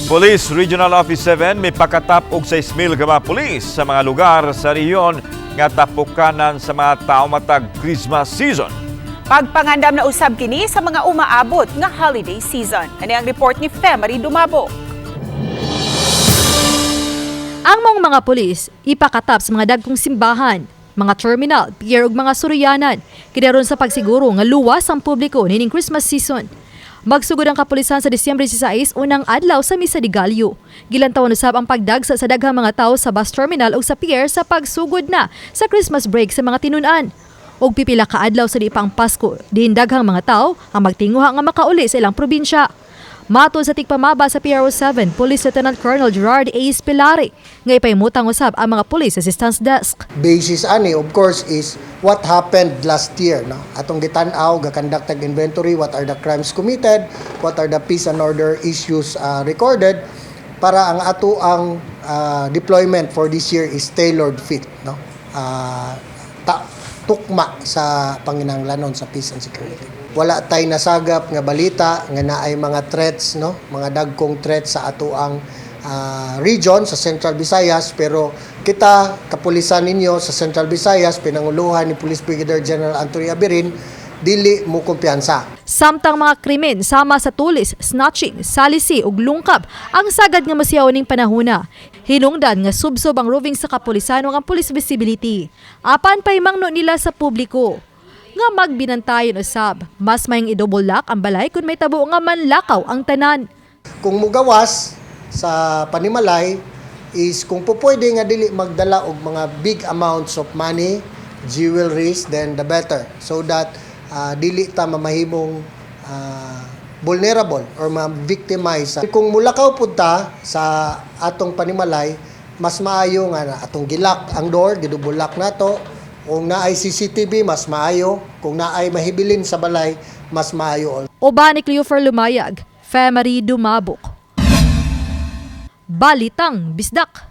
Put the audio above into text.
Police Regional Office 7 mipakatap og 6,000 ka mga pulis sa mga lugar sa rehiyon nga tapukanan sa mga tao matag Christmas season. Pagpangandam na usab kini sa mga umaabot nga holiday season. Ani ang report ni Femary Dumabo. Ang maong mga pulis ipakatap sa mga dagkong simbahan, mga terminal, pier ug mga suriyanan, kinaron sa pagsiguro nga luwas ang publiko nining Christmas season. Magsugod ang kapulisan sa Disyembre 16, unang adlaw sa Misa de Gallo. Gilantawan usab ang pagdagsa sa daghang mga tao sa bus terminal ug sa pier sa pagsugod na sa Christmas break sa mga tinun-an. Og pipila ka adlaw sa di pa ang Pasko, diin daghang mga tao ang magtinguha nga makauli sa ilang probinsya. Matod sa tigpamaba sa PRO 7, Police Lieutenant Colonel Gerard A. Spilari, nga ipahimutang usab ang mga Police Assistance Desk. Basis ani, of course, is what happened last year, no? Atong gitan-aw, ga-conduct tag inventory, what are the crimes committed, what are the peace and order issues recorded, para ang ato ang deployment for this year is tailored fit, no? Tukma sa panginahanglanon sa peace and security. Wala tay nasagap nga balita nga naay mga threats, no, mga dagkong threats sa ato ang region sa Central Visayas, pero kita kapulisan ninyo sa Central Visayas, pinanguluhan ni Police Brigadier General Anthony Aberin, dili mo kumpiyansa. Samtang mga krimen sama sa tulis, snatching, salisi ug lungkab ang sagad nga masiyaw ning panahona. Hinungdan nga subsob ang roving sa kapulisan ug ang police visibility. Apan pahimangno nila sa publiko nga magbinantayon usab. Mas maayong i-double lock ang balay kung mahitabo nga manlakaw ang tanan. Kung mugawas sa panimalay is kung pupwede nga dili magdala og mga big amounts of money, jewelries, then the better. So that dili ta mamahimong vulnerable or ma-victimize. Kung mulakaw pud ta sa atong panimalay, mas maayo nga na atong gi-lock ang door, gi-double lock nato. Kung naay CCTV, mas maayo. Kung naay mahibilin sa balay, mas maayo. Uban ni Cleofer Lumayag, Femary Dumabok. Balitang Bisdak.